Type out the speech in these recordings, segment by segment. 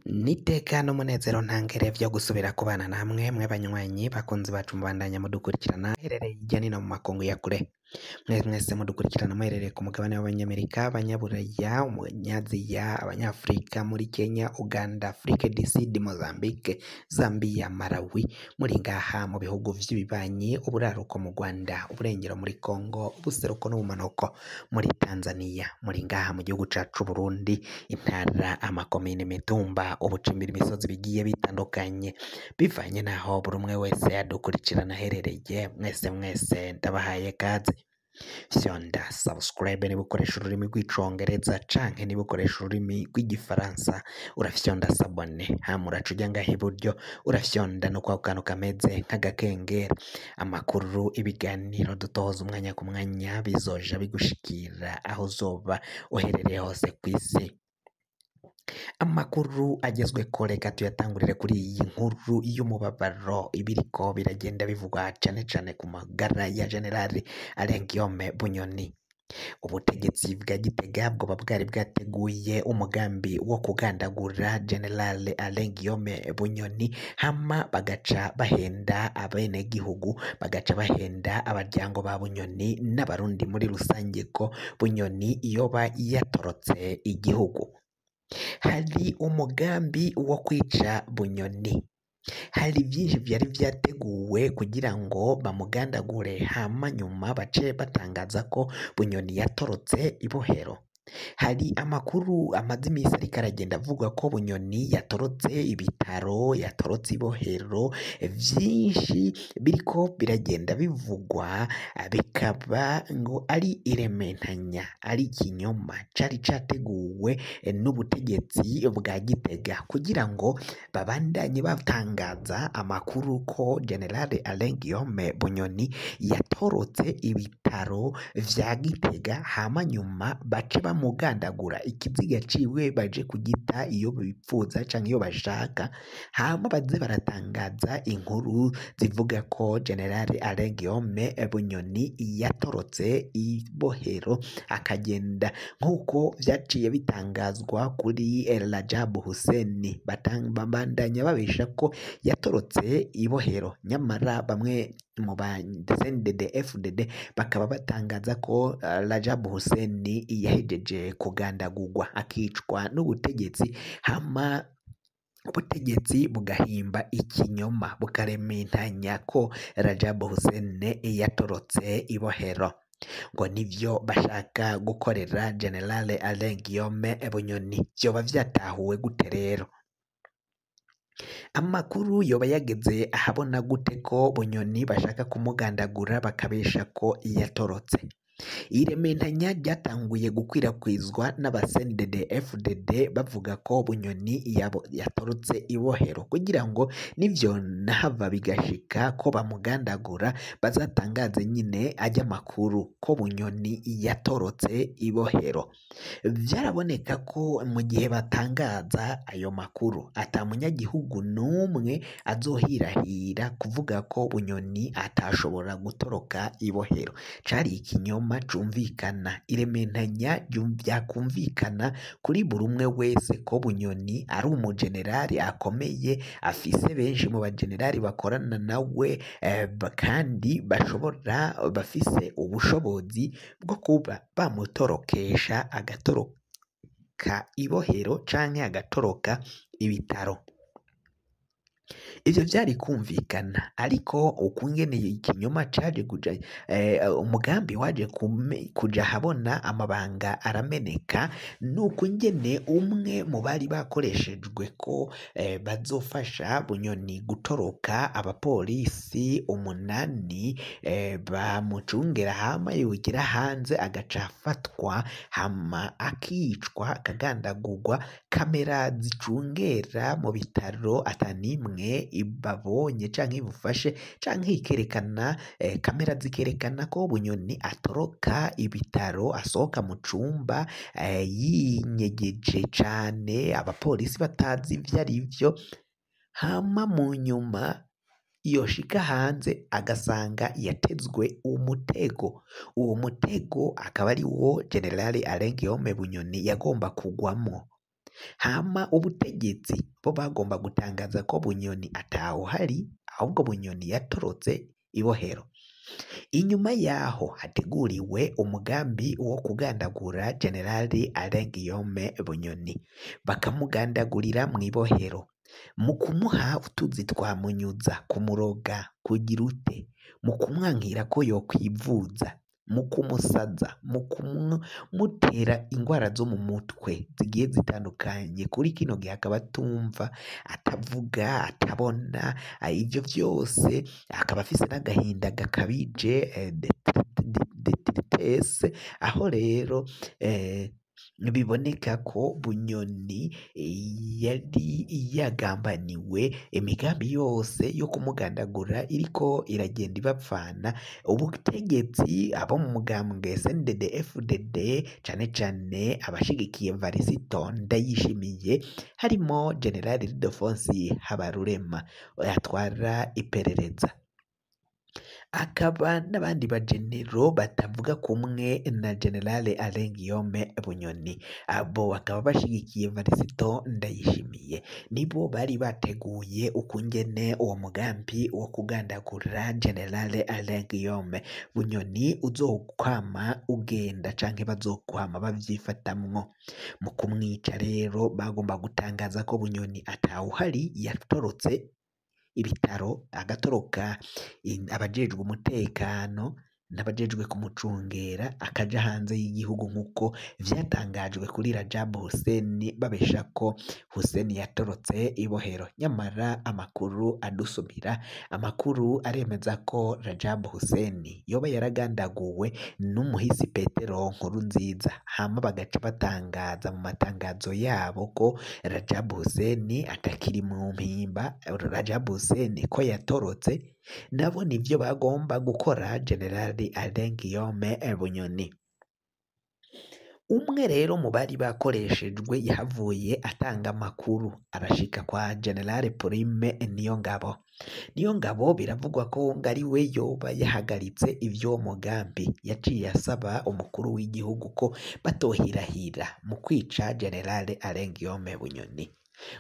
N'iteka n'umunezero ntangere vyo gusubira kubana namwe mwe banywanyi bakunzi bacu mubandanya mudukurikirana herereye hirya nino mu makungu ya kure, mwe mwese mudukurikirana muherereye ku mugabane w'abanyamerika, abanyaburaya, umunyaziya, abanyafurika muri Kenya, Uganda, Afrique du Sud, Mozambique, Zambia, Malawi, muri ngaha mu bihugu vy'ibibanyi, uburaruko mu Rwanda, uburengero muri Congo, ubuseruko n'ubumanuko muri Tanzania, muri ngaha mu gihugu cacu Burundi, intara, amakomine, imitumba, ubucimbira imisozi bigiye bitandukanye bivanye n'aho buri umwe wese adukurikirana aherereye. Mwese mwese ndabahaye kaze. Fyonda subscribe niba ukoresha ururimi rw'icongereza canke niba ukoresha ururimi rw'igifaransa urafyonda s'abonner, hama uraca uja ngaha iburyo urafyonda no kwako kantu kameze nk'agakengeri. Amakuru, ibiganiro dutoza umwanya ku mwanya bizoja bigushikira aho uzoba uherereye hose kw'isi. Amakuru agezweko reka tuyatangurire kuri iyi nkuru y'umubabaro ibiriko biragenda bivugwa cane cane ku magara ya General Alain Guillaume Bunyoni. Ubutegetsi bwa Gitega bwoba bwari bwateguye umugambi wo kugandagura General Alain Guillaume Bunyoni, hama bagaca bahenda abenegihugu, bagaca bahenda abaryango ba Bunyoni n'abarundi muri rusange ko Bunyoni yoba yatorotse igihugu. Hari umugambi wo kwica Bunyoni, hari vyinshi vyari vyateguwe kugira ngo bamugandagure, hama nyuma bace batangaza ko Bunyoni yatorotse ibohero. Hari amakuru amaze imisi ariko aragenda avuga ko Bunyoni yatorotse ibitaro, yatorotse ibohero, vyinshi biriko biragenda bivugwa bikaba ngo ari irementanya, ari ikinyoma cari categuwe n'ubutegetsi bwa Gitega kugira ngo babandanye batangaza amakuru ko General Alain Guillaume Bunyoni yatorotse ibitaro vya Gitega, hama nyuma bace bamugandagura ikiziga ciwe baje kugita iyo bipfuza canke iyo bashaka, hama baze baratangaza inkuru zivuga ko General Alain Guillaume Bunyoni yatorotse ibohero akagenda, nk'uko vyaciye bitangazwa kuri Rajab Hussein. Babandanya babesha ko yatorotse ibohero, nyamara bamwe mu ba CNDD FDD bakaba batangaza ko Rajab Hussein yahejeje kugandagurwa akicwa n'ubutegetsi, hama ubutegetsi bugahimba ikinyoma bukarementanya ko Rajab Hussein yatorotse ibohero. Ngo nivyo bashaka gukorera General Alain Guillaume Bunyoni. Vyoba vyatahuwe gute rero? Amakuru yoba yageze ahabona gute ko Bunyoni bashaka kumugandagura bakabesha ko yatorotse? Irementanya ryatanguye gukwirakwizwa n'aba CNDD FDD bavuga ko Bunyoni yatorotse ibohero kugira ngo nivyo nahava bigashika ko bamugandagura bazatangaze nyine ajya amakuru ko Bunyoni yatorotse ibohero. Vyaraboneka ko mu gihe batangaza ayo makuru ata munyagihugu n'umwe azohirahira kuvuga ko Bunyoni atashobora gutoroka ibohero. Cari ikinyoma cumvikana, irementanya vyakumvikana kuri buri umwe wese ko Bunyoni ari umujenerali akomeye, afise benshi mu bajenerali bakorana nawe, kandi bashobora bafise ubushobozi bwo kuba bamutorokesha agatoroka ibohero canke agatoroka ibitaro. Ivyo vyari kumvikana, ariko ukungene ikinyoma caje kuja, umugambi waje kuja ahabona, amabanga arameneka, nuko ingene umwe mu bari bakoreshejwe ko bazofasha Bunyoni gutoroka, abapolisi 8 bamucungera hama yogira hanze agaca afatwa, hama akicwa akagandagurwa. Kamera zicungera mu bitaro atanimwe ibabonye canke ibufashe canke ikerekana, kamera zikerekana ko Bunyoni atoroka ibitaro, asohoka mu cumba yinyegeje cane, abapolisi batazi ivyo arivyo, hama mu nyuma yoshika hanze agasanga yatezwe umutego. Uwo mutego akaba ari wo General Alain Guillaume Bunyoni yagomba kugwamwo. Hama ubutegetsi bo bagomba gutangaza ko Bunyoni atawuhari, ahubwo Bunyoni yatorotse ibohero. Inyuma yaho hateguriwe umugambi wo kugandagura Generali Alain Guillaume Bunyoni, bakamugandagurira mw'ibohero, mu kumuha utuzi twa munyuza, kumuroga, kugira ute, mu kumwankira ko yokwivuza, mu kumusaza, mu kumutera ingwara zo mu mutwe zigiye zitandukanye. Kuri kino gihe akaba atumva, atavuga, atabona, ivyo vyose akaba afise n'agahinda gakabije de tristesse, aho rero biboneka ko Bunyoni yari yagambaniwe, imigambi yose yo kumugandagura iriko iragenda ibapfana. Ubutegetsi abo mu mugambwe CNDD FDD, cane cane abashigikiye Varisito Ndayishimiye, harimo General Ildefonsi Habarurema atwara iperereza, akaba n'abandi bagenero batavuga kumwe na General Alain Guillaume Bunyoni, abo bakaba bashigikiye Varisito Ndayishimiye, nibo bari bateguye ukungene uwo mugambi wo kugandagura General Alain Guillaume Bunyoni uzokwama ugenda canke bazokwama bavyifatamwo. Mu kumwica rero bagomba gutangaza ko Bunyoni atawuhari, yatorotse ibitaro, agatoroka abajejwe umutekano n'abajejwe kumucungera, akaja hanze y'igihugu nk'uko vyatangajwe kuri Rajab Hussein, babesha ko Hussein yatorotse ibohero. Nyamara amakuru adusumira, amakuru aremeza ko Rajab Hussein yoba yaragandaguwe n'umuhisi Petero Nkurunziza, hama bagaca batangaza mu matangazo yabo ko Rajab Hussein atakiri mu mpimba, Rajab Hussein ko yatorotse. Nabo nivyo bagomba gukora General Alain Guillaume Bunyoni. Umwe rero mu bari bakoreshejwe yahavuye atanga amakuru, arashika kwa General Prime Niyongabo. Niyongabo biravugwa ko ngo ari we yoba yahagaritse ivyo mugambi, yaciye asaba umukuru w'igihugu ko batohirahira mu kwica General Alain Guillaume Bunyoni,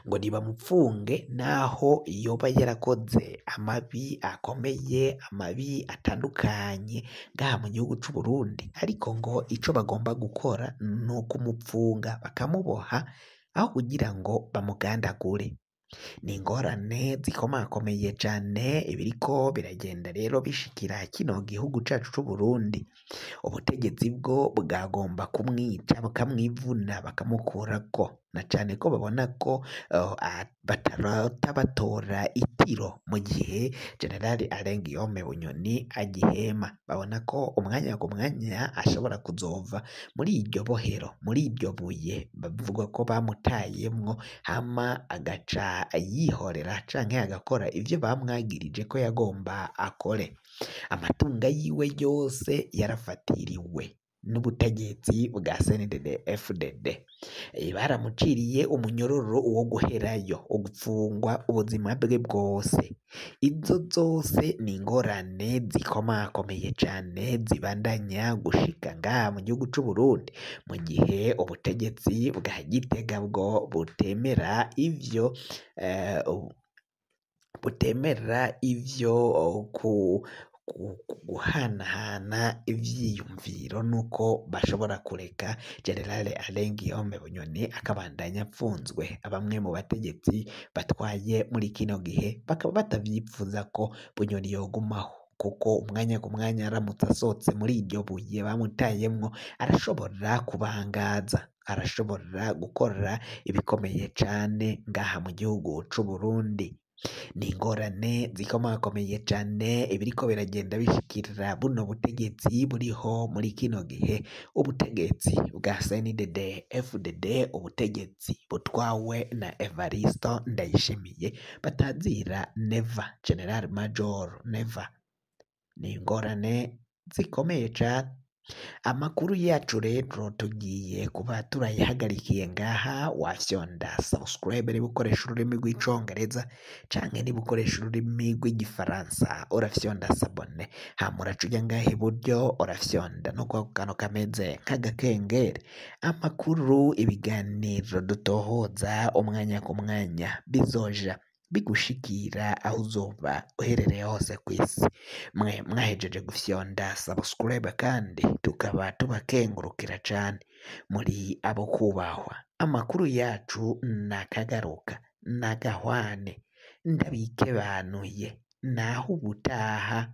ngo nibamupfunge naho yoba yarakoze amabi akomeye, amabi atandukanye ngaha mu gihugu c'u Burundi, ariko ngo ico bagomba gukora ni ukumupfunga bakamuboha aho kugira ngo bamugandagure. Ni ingorane zikomakomeye cane ibiriko biragenda rero bishikira kino gihugu cacu c'u Burundi. Ubutegetsi bwo bwagomba kumwica bakamwivuna bakamukurako, na cane ko babona ko batarota batora itiro mu gihe General Alain Guillaume Bunyoni agihema. Babona ko umwanya ku mwanya ashobora kuzova muri iryo bohero, muri iryo buye bavuga ko bamutayemwo, hama agaca yihorera canke agakora ivyo bamwagirije ko yagomba akore. Amatunga yiwe yose yarafatiriwe n'ubutegetsi bwa CNDD FDD, baramuciriye umunyororo wo guherayo, ugupfungwa ubuzima bwe bwose. Izo zose ni ingorane zikomakomeye cane zibandanya gushika ngaha mu gihugu c'u Burundi, mu gihe ubutegetsi bwa Gitega bwo butemera ivyo guhanahana ivyiyumviro nuko bashobora kureka General Alain Guillaume Bunyoni akabandanya apfunzwe. Bamwe mu bategetsi batwaye muri kino gihe bakaba batavyipfuza ko Bunyoni yogumaho, kuko umwanya ku mwanya aramutse asohotse muri iryo buye bamutayemwo arashobora kubangaza, arashobora gukora ibikomeye cane ngaha mu gihugu c'u Burundi. Ni ingorane zikomakomeye cane ibiriko biragenda bishikira buno butegetsi buriho muri kino gihe, ubutegetsi bwa CNDD FDD, ubutegetsi butwawe na Evaristo Ndayishimiye batazira Neva, General Major Neva. Ni ingorane zikomeye cane. Amakuru yacu rero tugiye kuba turayahagarikiye ngaha. Wafyonda subscribe niba ukoresha ururimi rw'icongereza, canke niba ukoresha ururimi rw'igifaransa urafyonda s'abonner, hama uraca uja ngaha iburyo urafyonda no kwako kantu kameze nk'agakengeri. Amakuru, ibiganiro dutohoza umwanya ku mwanya bizoja bigushikira aho uzoba uherereye hose kw'isi. Mwe mwahejeje gufyonda subscribe kandi tukaba tubakengurukira cane, muri abo kubahwa. Amakuru yacu nakagaruka nagahwane, ndabikebanuye naho ubutaha.